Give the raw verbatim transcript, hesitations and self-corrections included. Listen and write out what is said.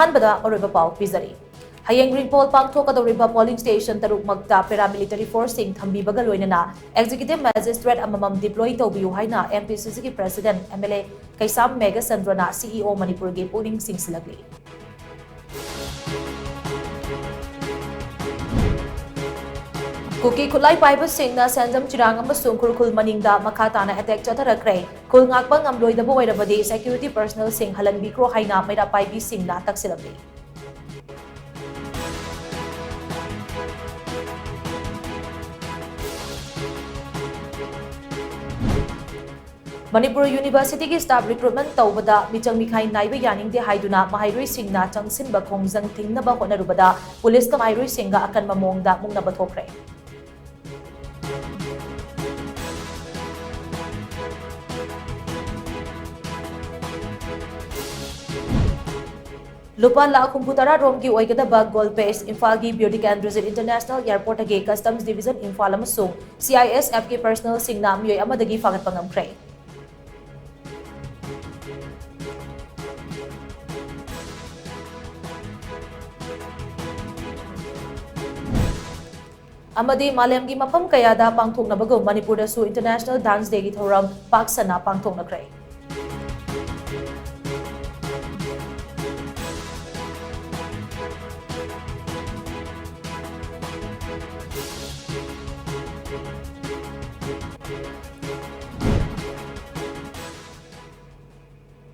ꯑꯍꯥꯟꯕꯗ ꯑꯔꯣꯏꯕ ꯄꯥꯎ ꯄꯤꯖꯔꯤ꯫ ꯍꯌꯦꯡ recall ꯄꯥꯡꯊꯣꯛꯀꯗꯧꯔꯤꯕ polling station ꯇꯔꯨꯛꯃꯛꯇ paramilitary forceꯁꯤꯡ ꯊꯝꯕꯤꯕꯒ ꯂꯣꯏꯅꯅ executive magistrate ꯑꯃꯃꯝ deploy ꯇꯧꯕꯤꯌꯨ ꯍꯥꯏꯅ MPCCꯒꯤ president MLA ꯀꯩꯁꯥꯝ ꯃꯦꯘꯆꯟꯗ꯭ꯔꯅ CEO ꯃꯅꯤꯄꯨꯔꯒꯤ ꯄꯨꯛꯅꯤꯡ ꯆꯤꯡꯁꯤꯜꯂꯛꯂꯤ꯫ ꯀꯨꯀꯤ ꯈꯨꯠꯂꯥꯏ ꯄꯥꯏꯕꯁꯤꯡꯅ ꯁꯦꯟꯖꯝ ꯆꯤꯔꯥꯡ ꯑꯃꯁꯨꯡ ꯈꯨꯔꯈꯨꯜ ꯃꯅꯤꯡꯗ ꯃꯈꯥ ꯇꯥꯅ attack ꯆꯠꯊꯔꯛꯈ꯭ꯔꯦ꯫ ꯈꯨꯜ ꯉꯥꯛꯄ ꯉꯝꯂꯣꯏꯗꯕ ꯑꯣꯏꯔꯕꯗꯤ security personnelꯁꯤꯡ ꯍꯜꯍꯟꯕꯤꯈ꯭ꯔꯣ ꯍꯥꯏꯅ ꯃꯩꯔꯥ ꯄꯥꯏꯕꯤꯁꯤꯡꯅ ꯇꯛꯁꯤꯜꯂꯛꯂꯤ꯫ ꯃꯅꯤꯄꯨꯔ ꯌꯨꯅꯤꯚꯔꯁꯤꯇꯤꯒꯤ staff recruitment ꯇꯧꯕꯗ ꯃꯤꯆꯪ ꯃꯤꯈꯥꯏ ꯅꯥꯏꯕ ꯌꯥꯅꯤꯡꯗꯦ ꯍꯥꯏꯗꯨꯅ ꯃꯍꯩꯔꯣꯏꯁꯤꯡꯅ ꯆꯪꯁꯤꯟꯕ ꯈꯣꯡꯖꯪ ꯊꯤꯡꯅꯕ ꯍꯣꯠꯅꯔꯨꯕꯗ ꯄꯨꯂꯤꯁꯀ ꯃꯍꯩꯔꯣꯏꯁꯤꯡꯒ ꯑꯀꯟꯕ ꯃꯑꯣꯡꯗ ꯃꯨꯛꯅꯕ ꯊꯣꯛꯈ꯭ꯔꯦ꯫ ꯂꯨꯄꯥ ꯂꯥꯈ ꯍꯨꯝꯐꯨ ꯇꯔꯥ ꯔꯣꯝꯒꯤ ꯑꯣꯏꯒꯗꯕ gold paste ꯏꯝꯐꯥꯜꯒꯤ ꯕ꯭ꯌꯨꯇꯤ ꯀꯦꯟꯗ꯭ꯔꯖꯤꯠ International Airportꯇꯒꯤ Customs Division ꯏꯝꯐꯥꯜ ꯑꯃꯁꯨꯡ CISFꯀꯤ personnelꯁꯤꯡꯅ ꯃꯤꯑꯣꯏ ꯑꯃꯗꯒꯤ ꯐꯥꯒꯠꯄ ꯉꯝꯈ꯭ꯔꯦ꯫ ꯑꯃꯗꯤ ꯃꯥꯂꯦꯝꯒꯤ ꯃꯐꯝ ꯀꯌꯥꯗ ꯄꯥꯡꯊꯣꯛꯅꯕꯒꯨꯝ ꯃꯅꯤꯄꯨꯔꯗꯁꯨ International Dance Dayꯒꯤ ꯊꯧꯔꯝ ꯄꯥꯛ ꯁꯟꯅ ꯄꯥꯡꯊꯣꯛꯅꯈ꯭ꯔꯦ꯫